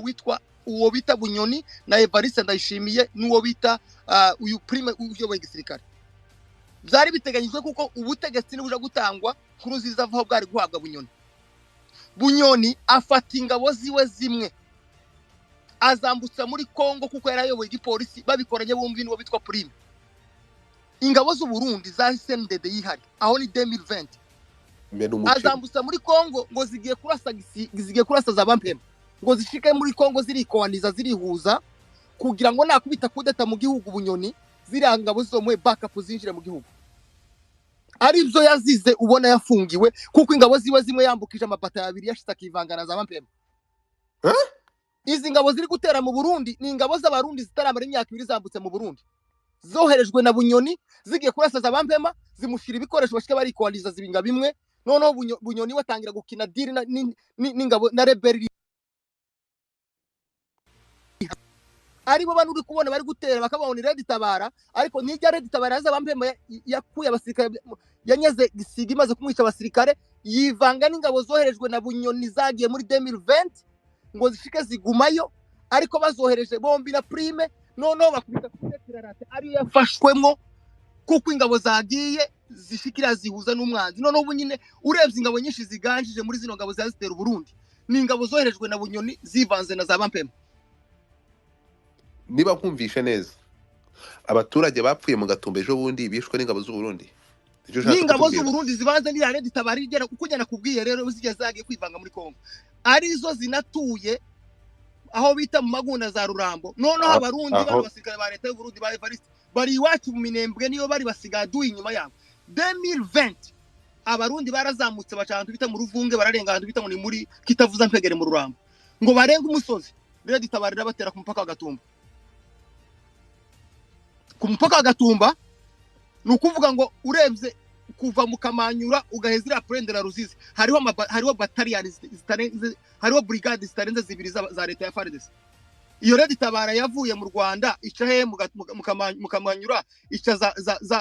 Witwa uwo bita Bunyoni na Evariste Ndayishimiye n'uwo bita uyu Prime uyoboye igisirikare. Byari biteganyijwe kuko ubutegetsi nibuja gutangwa, Nkurunziza avaho, bwari guhabwa Bunyoni. Bunyoni afata ingabo ziwe zimwe azambutsa muri Kongo, kuko yari ayoboye igipolisi, babikoranye bombi n'uwo bitwa Prime. Ingabo z'u Burundi za CNDD yihari aho ni 2020. Mena umuceri. Azambutsa muri Kongo ngo zigiye kurasa zigiye kurasa za bampema, ngo zishike muri Kongo zirikoaniza, zirihuza, kugira ngo nakubita kudeta mu gihugu Bunyoni, ziriya ngabo zizomuhe backup zinjire mu gihugu. Aribyo yazize ubona yafungiwe, kuko ingabo ziwe zimwe yambukije amabata abiri, yashitse akivanga na za bampema. Eh? Izi ngabo ziri gutera mu Burundi ni ingabo z'Abarundi zitaramara imyaka 2 zambutse mu Burundi, zoherejwe na Bunyoni, zigiye kurasa za bampema, zimushyira ibikoresho, bashike barikoaniza zibinga bimwe. Noneho Bunyoni we atangira gukina deal n'ingabo na rebelle, aribo bano uri kubona bari gutera, bakabona Red Tabara. Ariko nijya Red Tabara yaza bampema yakuye abasirikare, yanyaze Gisiga, imaze kumwica abasirikare, yivanga n'ingabo zoherejwe na Bunyoni zagiye muri 2020 ngo zishike zigumayo, ariko bazohereje bombi na Prime. Noneho bakubita kuri ariyo yafashwemwo, kuko ingabo zagiye zishikira zihuza n'umwanzi. Noneho ubu nyine urebye ingabo nyinshi ziganjije muri zino ngabo ziba zitera Uburundi ni ingabo zoherejwe na Bunyoni zivanze na za bampema. Niba nkumvishe neza, abaturage bapfuye mu Gatumba ejo bundi bishwe n'ingabo z'u Burundi? Nicyo ushatse N'ingabo kutubwira? z'Uburundi zivanze n'iriya Red Tabara igera, kuko ujya nakubwiye rero zijya zagiye kwivanga muri Kongo, arizo zinatuye aho bita mu Magunda za Rurambo. Noneho Abarundi bano basirikare ba leta y'u Burundi ba Evariste bari iwacu mu Minembwe, niyo bari basigaye aduye inyuma yabo. 2020 Abarundi barazamutse, baca ahantu bita mu Ruvunge, bararenga ahantu bita ngo ni muri Kitavuza Mpegere mu Rurambo, ngo barenge umusozi, Red Tabara irabatera ku mupaka wa Gatumba. Ku mupaka wa Gatumba ni ukuvuga ngo urebye kuva mu Kamanyura ugaheza iriya plaine la Ruzizi, hariho bataliyani zitarenze, hariho brigade zitarenze zibiri za leta ya FARDC. Iyo Red Tabara yavuye mu Rwanda ica hehe? Mu Kamanyura, ica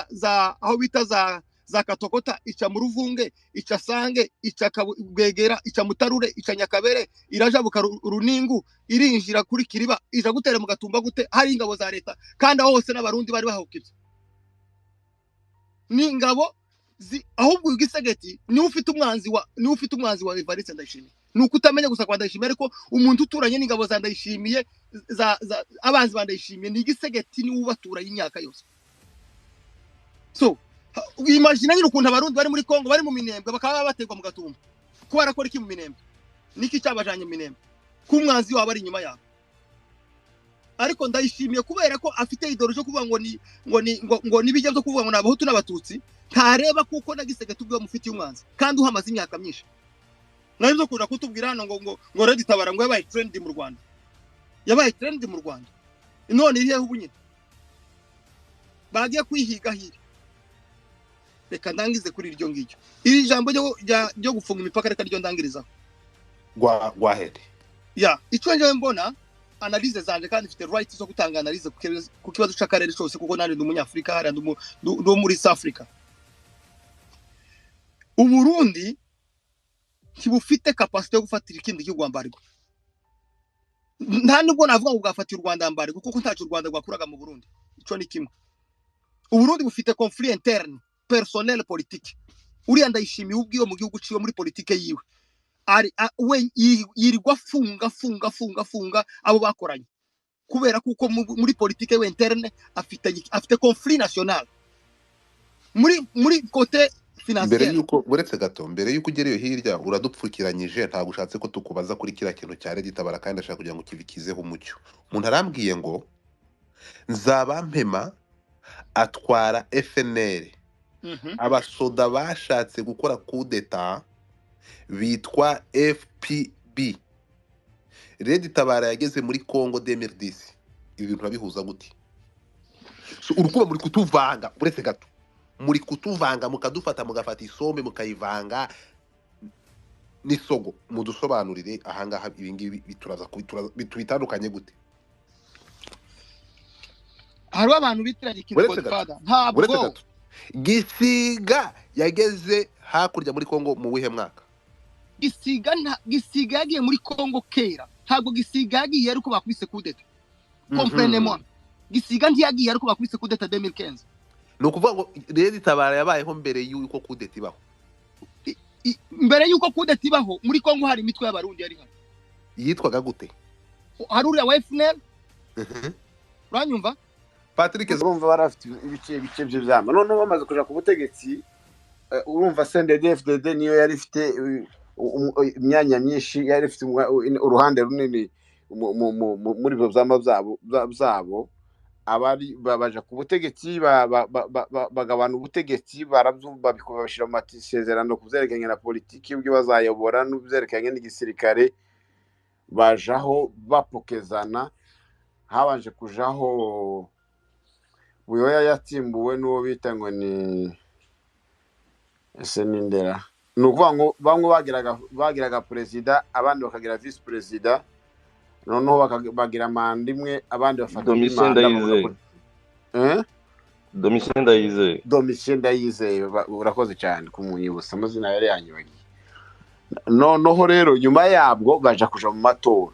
za aho bita za Katokota, ica mu Ruvunge, ica Sange, ica Bwegera, ica Mutarure, ica Nyakabere, irajabuka Runingu, irinjira kuri Kiriba, ija gutera mu Gatumba gute hari ingabo za leta, kandi aho hose n'Abarundi bari bahukivye? Ni ingabo ahubwo uyu Gisegeti niwe ufite umwanzi wa Evariste Ndayishimiye. Ni uko utamenya gusa kwa Ndayishimiye, ariko umuntu uturanye n'ingabo za Ndayishimiye, za abanzi ba Ndayishimiye, ni Gisegeti, niwe ubaturanye imyaka yose. So imagine nyine ukuntu Abarundi bari muri Kongo, bari mu Minembwe, bakaba baterwa mu Gatumba. Ko barakora iki mu Minembwe? Niki cyabajanye mu Minembwe ko umwanzi wabo ari inyuma yabo? Ariko Ndayishimiye, kubera ko afite idéologie yo kuvuga ngo nibijya byo kuvuga ngo ni Abahutu n'Abatutsi, ntareba kuko na Gisegeti ubwo mufitiye umwanzi kandi uhamaze imyaka myinshi. Nari byo kuja kutubwira hano ngo Red Tabara ngo yabaye trend mu Rwanda, yabaye trend mu Rwanda none iri hehe ubu nyine bagiye kwihiga hiri? Reka ndangize kuri iryo ngiryo, iri jambo ryo gufunga imipaka, reka ryo ndangirizaho. Go ahead. Ya, icyo njyewe mbona, analyse zanje, kandi mfite right zo gutanga analyse ku kibazo c'akarere cyose, kuko nanjye ndi Umunyafurika hariya, ndi uwo muri South Africa. Uburundi ntibufite capacité yo gufatira ikindi gihugu embargo. Nta nubwo navuga ngo bwafatira u Rwanda embargo, kuko ntacyo u Rwanda rwakuraga mu Burundi. Ico ni kimwe. Uburundi bufite conflit interne personnel politique. Uriya Ndayishimiye ubwiwe mu gihugu ciwe, muri politike yiwe, ari we yirirwa afunga, afunga, afunga, afunga abo bakoranye, kubera kuko muri politike we interne afite conflit national muri côté Mbere financière. Yuko uretse gato, mbere yuko ugera iyo hirya, uradupfukiranyije, ntabwo ushatse ko tukubaza kuri kiriya kintu cya Red Tabara, kandi ndashaka kugira ngo kibikizeho umucyo. Umuntu arambwiye ngo Nzabampema atwara FNL, abasoda bashatse gukora kudeta bitwa FPB. Red Tabara yageze muri Congo 2010. Ibi bintu urabihuza gute? So, urukuba muri kutuvanga, uretse gato, muri kutuvanga, mukadufata, mugafata isombe mukayivanga n'isogo. Mudusobanurire ahangaha ibi ngibi bituraza tubitandukanye gute? Hariho abantu bitiranya ikintu. Uretse gato. Godfather, ntabwo Uretse gato, Gisiga yageze hakurya muri Congo mu wihe mwaka? Gisiga yagiye muri Congo kera. Ntabwo Gisiga yagiye ariko bakubise kudeta. Comprenez-moi, Gisiga ntiyagiye ariko bakubise kudeta 2015. Ni ukuvuga ngo RED Tabara yabayeho mbere y'uko kudeta ibaho? Mbere y'uko kudeta ibaho, muri Kongo hari imitwe y'Abarundi yari hano. Yitwaga gute? Hari uriya wa FNL. Uranyumva? Patrick. Urumva bari bafite ibice by'ibyama. Noneho bamaze kuja ku butegetsi, urumva CNDD FDD niyo yari ifite imyanya myinshi, yari ifite uruhande runini muri ibyo byama byabo. Abari baja ku butegetsi bagabana ubutegetsi, babishyira mu masezerano ku byerekeranye na politiki y'uburyo bazayobora n'ibyerekeranye n'igisirikare. Bajaho bapokezana. Habanje kujaho Buyoya, yatsimbuwe n'uwo bita ngo ni ese ni ndera. Ni ukuvuga ngo bamwe bagiraga perezida, abandi bakagira visi perezida, noneho bagira manda imwe, abandi bafata indi Domitien manda, bavuga Ndayizeye. ko Eh? Domitien Ndayizeye. Domitien Ndayizeye, urakoze cyane kumunyibutsa, amazina yari yanyibagiye. Noneho rero nyuma yabwo baja kuja mu matora.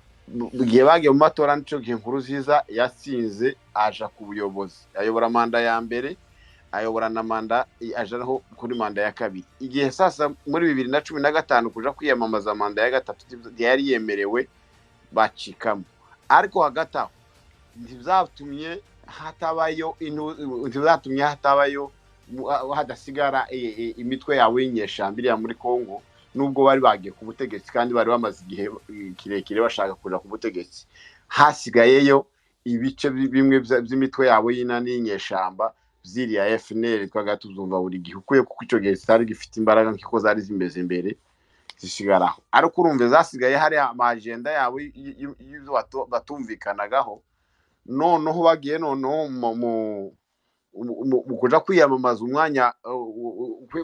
Igihe bagiye mu matora, nicyo gihe Nkurunziza yatsinze, aja ku buyobozi, ayobora manda ya mbere, ayobora na manda, ajaho kuri manda ya kabiri. Igihe sasa muri 2015 kuja kwiyamamaza manda ya gatatu ntiyari yemerewe, bacikamo. Ariko hagati aho ntibyatumye hatabayo hadasigara imitwe yawe y'inyeshyamba iriya muri Congo. Nubwo bari bagiye ku butegetsi kandi bari bamaze igihe kirekire bashaka kuja ku butegetsi, hasigayeyo ibice bimwe by'imitwe yabo y'inani y'inyeshyamba ziriya FNL twaga tuzumva buri gihe ukuye, kuko icyo gihe zitari gifite imbaraga nk'uko zari zimeze mbere, zisigaraho. Ariko urumva zasigaye hari ama agenda yabo y'ibyo batumvikanagaho. Noneho bagiye noneho mu kuja kwiyamamaza umwanya,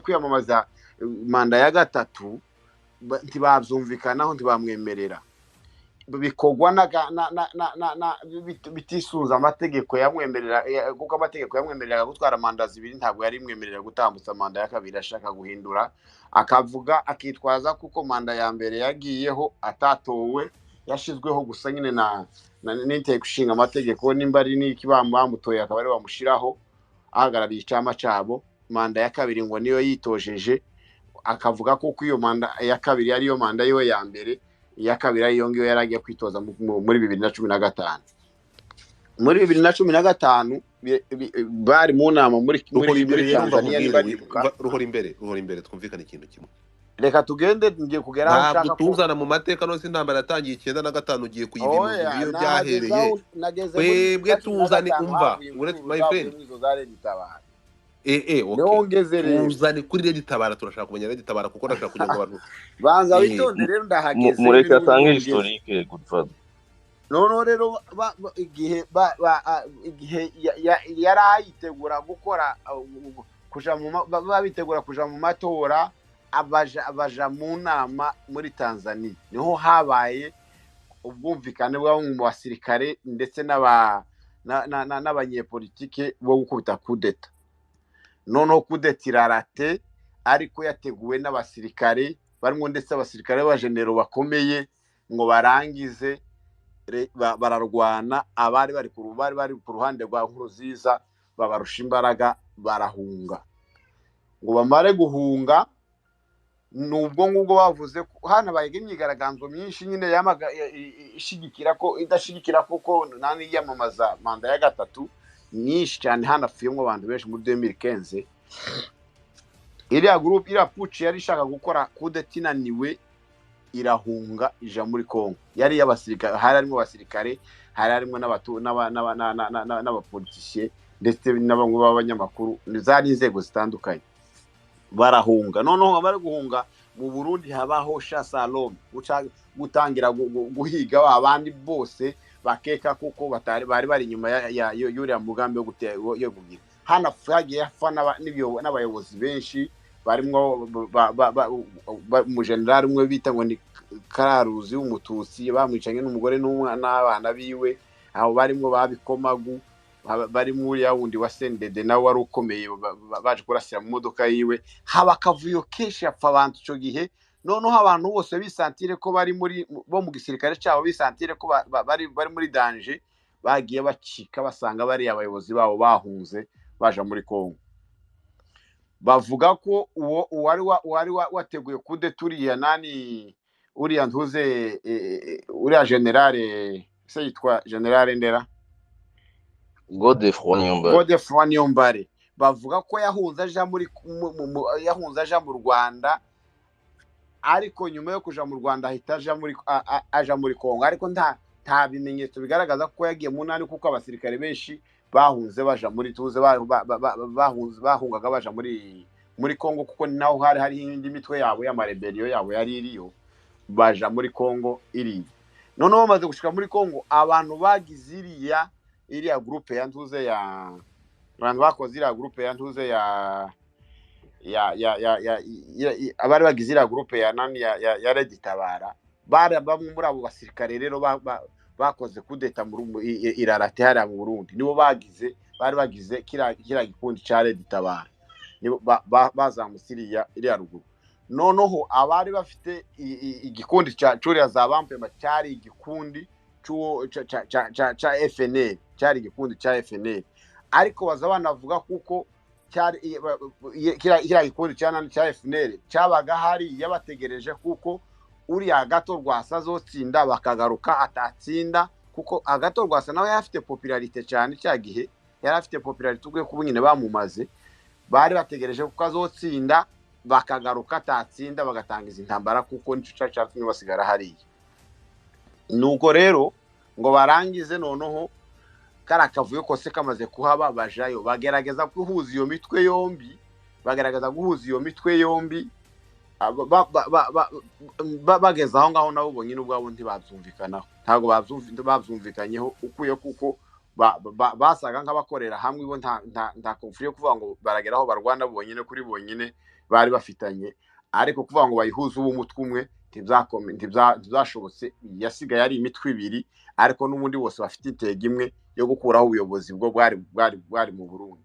kwiyamamaza manda ya gatatu, ntibabyumvikanaho, ntibamwemerera. Bikorwa bitisunze amategeko yamwemerera, kuko amategeko yamwemereraga gutwara manda zibiri, ntabwo yari imwemerera gutambutsa manda ya kabiri. Ashaka guhindura, akavuga, akitwaza kuko manda ya mbere yagiyeho atatowe, yashyizweho gusa nyine na n'inteko ishinga amategeko, nimba ari n'iki, bamutoye akaba ari bamushyiraho ahagarariye icyama cyabo. Manda ya kabiri ngo niyo yitojeje, akavuga ko iyo manda ya kabiri ariyo manda yiwe ya mbere, iya kabiri ariyo ngiyo yari agiye kwitoza muri 2015. Muri 2015 bari mu nama muri Ruhora muri imbere muri rero, umva Tanzania nkubwire niba nibuka. Ruhora imbere, ruhora imbere, twumvikane ikintu kimwe. Reka tugende, ngiye kugera aho Ntabwo nshaka ko tuzana mu mateka. None se intambara yatangiye 95, ugiye kuyiva Oya. iyo Nahageze byahereye? aho nageze muri bibiri Twebwe na cumi na tuzane gatanu, umva havuye uretse imvururu my zavuye friend. muri izo za RED Tabara. Okay. Niho ngeze rero. Tuzane kuri RED Tabara, turashaka kumenya RED Tabara, kuko ndashaka kugira ngo abantu Banza witonde rero, ndahageze. Mureke n'ubu atange niho ngeze. historique, Godfather. Noneho rero igihe igihe yari ayitegura gukora kuja mu bitegura kuja mu matora, abaja mu nama muri Tanzania, niho habaye ubwumvikane bwa bamwe mu basirikare ndetse n'abanyepolitike bo gukubita kudeta. Noneho kudeta irarate, ariko yateguwe n'abasirikare barimo ndetse abasirikare b'abajenero bakomeye, ngo barangize bararwana. Abari bari ku ruhande rwa Nkurunziza babarusha imbaraga, barahunga. Ngo bamare guhunga, nubwo ngubwo bavuze ko hanabaye imyigaragambyo myinshi nyine yamaga ishigikira ko idashigikira, kuko nani yiyamamaza manda ya gatatu, myinshi cyane, hanapfuyemo abantu benshi muri 2015. Iriya group, iriya putsch yari ishaka gukora kudeta inaniwe, irahunga ija muri Congo. Yari iy'abasirikare, hari harimo abasirikare, hari harimo n'abapolitisiye ndetse na bamwe b'abanyamakuru, zari inzego zitandukanye, barahunga. Noneho bari guhunga, mu Burundi habaho chasse à l'homme, gutangira guhiga ba bandi bose bakeka kuko batari bari inyuma y'uriya mugambi yo kugira. Hano hagiye hapfa n'abayobozi benshi, barimwo umujenerali umwe bita ngo ni Kararuzi w'Umututsi, bamwicanye n'umugore n'umwana n'abana biwe. Abo barimwo babikomagu, barimo uriya wundi wa CNDD nawe wari ukomeye, baje kurasira mu modoka yiwe, haba akavuyo kenshi, hapfa abantu icyo gihe. Noneho abantu bose bisantire ko bari muri bo mu gisirikare cyabo, bisantire ko bari muri danger, bagiye bacika basanga bariya abayobozi babo bahunze baja muri Kongo. Bavuga ko uwo uwari wateguye kudeta uriya nani, uriya ntuze, uriya generale se yitwa generale Ndera Godefroid Niyombare. Godefroid Niyombare, bavuga ko yahunze aja muri yahunze aja mu Rwanda, ariko nyuma yo kuja mu Rwanda ahita aja muri aja muri Kongo, ariko nta bimenyetso bigaragaza ko yagiye mu nani, kuko abasirikare benshi bahunze baja muri tuze bahunze bahungaga baja muri Kongo, kuko ni naho hari indi mitwe yabo y'amarebeliyo yabo yari iriyo, baja muri Kongo iriya. Noneho bamaze gushika muri Kongo, abantu bagize iriya groupe ya ntuze ya abantu bakoze iriya groupe ya ntuze ya ya ya ya ya abari bagize iriya groupe ya nani ya Red Tabara, bari bamwe muri abo basirikare rero bakoze kudeta mu irarate hariya mu Burundi, nibo bagize bari bagize kiriya gikundi ca Red Tabara, nibo bazamutse iriya ruguru. Noneho abari bafite igikundi ca curiya za Bampema cyari igikundi ca FNL, cyari igikundi ca FNL, ariko baza banavuga kuko cyari kiriya gikundi ca nani ca FNL cyabaga hariya bategereje kuko uriya Gato Rwasa azotsinda bakagaruka atatsinda, kuko Agato Rwasa nawe yari afite popularité cyane cya gihe, yari afite popularité ubwe kuba nyine bamumaze, bari bategereje kuko azotsinda bakagaruka atatsinda bagatanga izi ntambara, kuko nico cyari cyatumye basigara hariya. Nuko rero ngo barangize noneho kari akavuyo kose kamaze kuhaba, bajayo bagerageza guhuza iyo mitwe yombi, bagerageza guhuza iyo mitwe yombi, bageze aho ngaho nabo bonyine ubwabo ntibabyumvikanaho, ntabwo babyumvikanyeho ukuye, kuko basaga nk'abakorera hamwe bo, nta conflit yo kuvuga ngo baragera aho barwana bonyine kuri bonyine bari bafitanye, ariko kuvuga ngo bayihuze ubu umutwe umwe ntibyashobotse. Yasigaye ari imitwe ibiri, ariko n'ubundi bose bafite intego imwe yo gukuraho ubuyobozi bwo bwari mu Burundi.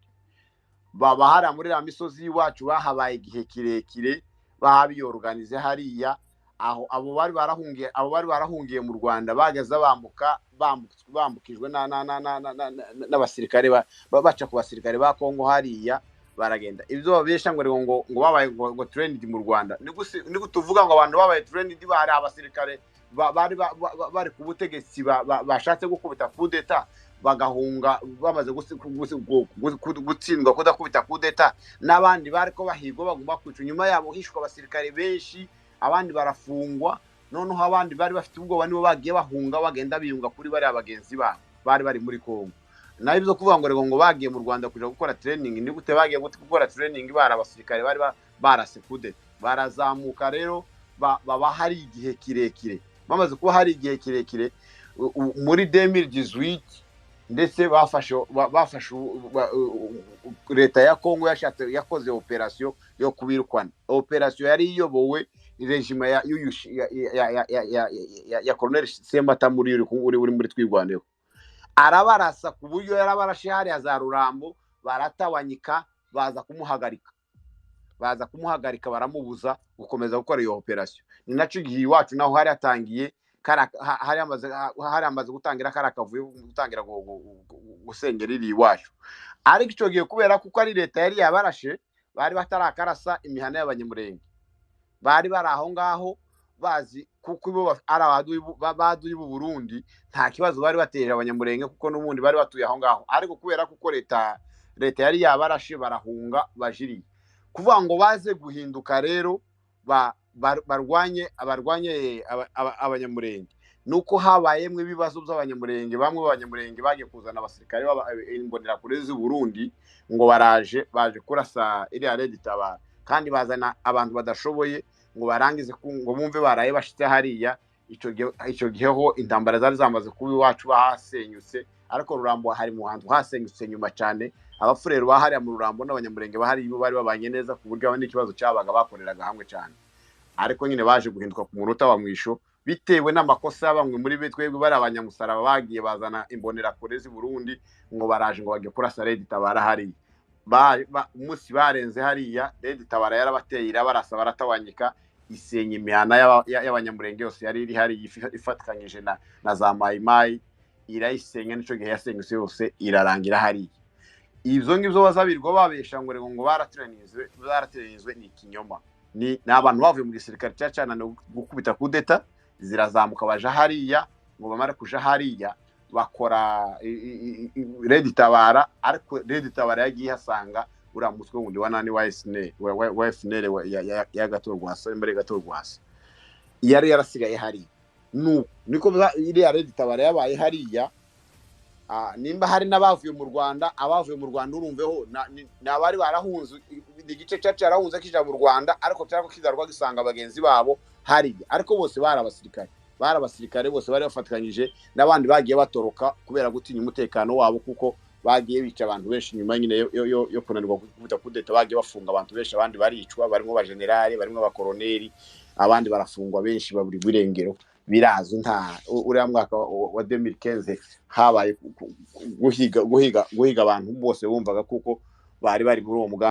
Baba hariya muri ya misozi y'iwacu bahabaye igihe kirekire, bahabiyoruganize hariya, aho abo bari barahungiye, abo bari barahungiye mu Rwanda bageze bambuka, bambukijwe n'abasirikare baca ku basirikare ba Kongo hariya baragenda. Ibyo babesha ngo ngo babaye ngo trained mu Rwanda, ni tuvuga ngo abantu babaye trained bari abasirikare bari bari ku butegetsi bashatse gukubita coup d'etat bagahunga bamaze gutsindwa kudakubita coup d'etat, n'abandi bari ko bahigwa bagomba kwica, nyuma yabo hishwe abasirikare benshi, abandi barafungwa. Noneho abandi bari bafite ubwoba nibo bagiye bahunga bagenda biyunga kuri bariya bagenzi babo bari bari muri Kongo. Naho ibyo kuvuga ngo bagiye mu Rwanda kuja gukora training, ni gute bagiye gukora training bari abasirikare bari barase coup d'etat? Barazamuka rero baba hari igihe kirekire, bamaze kuba hari igihe kirekire muri 2018 ndetse bafashe leta ya Kongo yashatse yakoze operation yo kubirukana. Operation yari iyobowe regime ya Colonel Semutamuri uri muri Twirwaneho, arabarasa ku buryo yarabarashe hariya za Rurambo, baratawanyika, baza kumuhagarika baramubuza gukomeza gukora iyo operation. Ni naco gihe iwacu naho hari hatangiye hari amaze gutangira kari akavuyo gutangira gusengera iri iwacu, ariko ico gihe kubera kuko ari leta yari yabarashe bari batarakarasa imihana y'abanyamurenge, bari bari aho ngaho bazi kuko bo ari abaduyi b'u Burundi, nta kibazo bari bateje abanyamurenge kuko n'ubundi bari batuye aho ngaho, ariko kubera kuko leta yari yabarashe barahunga bajiriye. Kuvuga ngo baze guhinduka rero barwanye abanyamurenge, nuko habayemwe ibibazo by'abanyamurenge, bamwe b'abanyamurenge bagiye kuzana abasirikare imbonerakure z'u Burundi ngo baraje baje kurasa iriya Red Tabara, kandi bazana abantu badashoboye ngo barangize ngo bumve baraye bashitse hariya. Icyo gihe ho intambara zari zamaze kuba iwacu bahasenyutse, ariko Rurambo hari mu hantu hasenyutse nyuma cyane. Abafurero bahariya mu Rurambo n'abanyamurenge bahari bo bari babanye neza ku buryo n'ikibazo cyabaga bakoreraga hamwe cyane, ariko nyine baje guhinduka ku munota wa mwisho bitewe n'amakosa bamwe muri twebwe bari abanyamusaraba bagiye bazana imbonerakure z'i Burundi ngo baraje ngo bagiye kurasa Red Tabara hariya. Umunsi barenze hariya Red Tabara yarabateye irabarasa baratawanyika, Isenya imihana y'Abanyamurenge yose yari iri hari, ifatikanyije na za Mayimayi, irayisenya. Nico gihe yasenyutse yose, irarangira hariya. Ibyo ngibyo bazabirwa babesha ngo barateranyirizwe, barateranyirizwe, ni ikinyoma. Ni abantu bavuye mu gisirikare cya cyananiwe gukubita kudeta, zirazamuka baja hariya. Ngo bamare kuja hariya, bakora Red Tabara. Ariko Red Tabara yagiye ihasanga uriya mutwe wundi wa nani, wa SNL, wa FNL, ya Gatorwasa, imbere ya Gatorwasa yari yarasigaye hariya. Nuko niko iriya Red Tabara yabaye hariya. Nimba hari n'abavuye mu Rwanda, abavuye mu Rwanda urumveho ni abari barahunze, ni igice cyacu cyarahunze kija mu Rwanda, ariko cyarako kizaruka gisanga bagenzi babo hariya. Ariko bose bari abasirikare, bari abasirikare bose bari bafatikanyije n'abandi bagiye batoroka kubera gutinya umutekano wabo, kuko bagiye bica abantu benshi nyuma nyine yo kunanirwa gukubita kudeta. Bagiye bafunga abantu benshi, abandi baricwa, barimo abajenerali, barimo abakoroneri, abandi barafungwa, benshi baburi irengero, birazwi. Nta uriya mwaka wa 2015 habaye guhiga abantu bose bumvaga kuko bari bari muri uwo mugambi.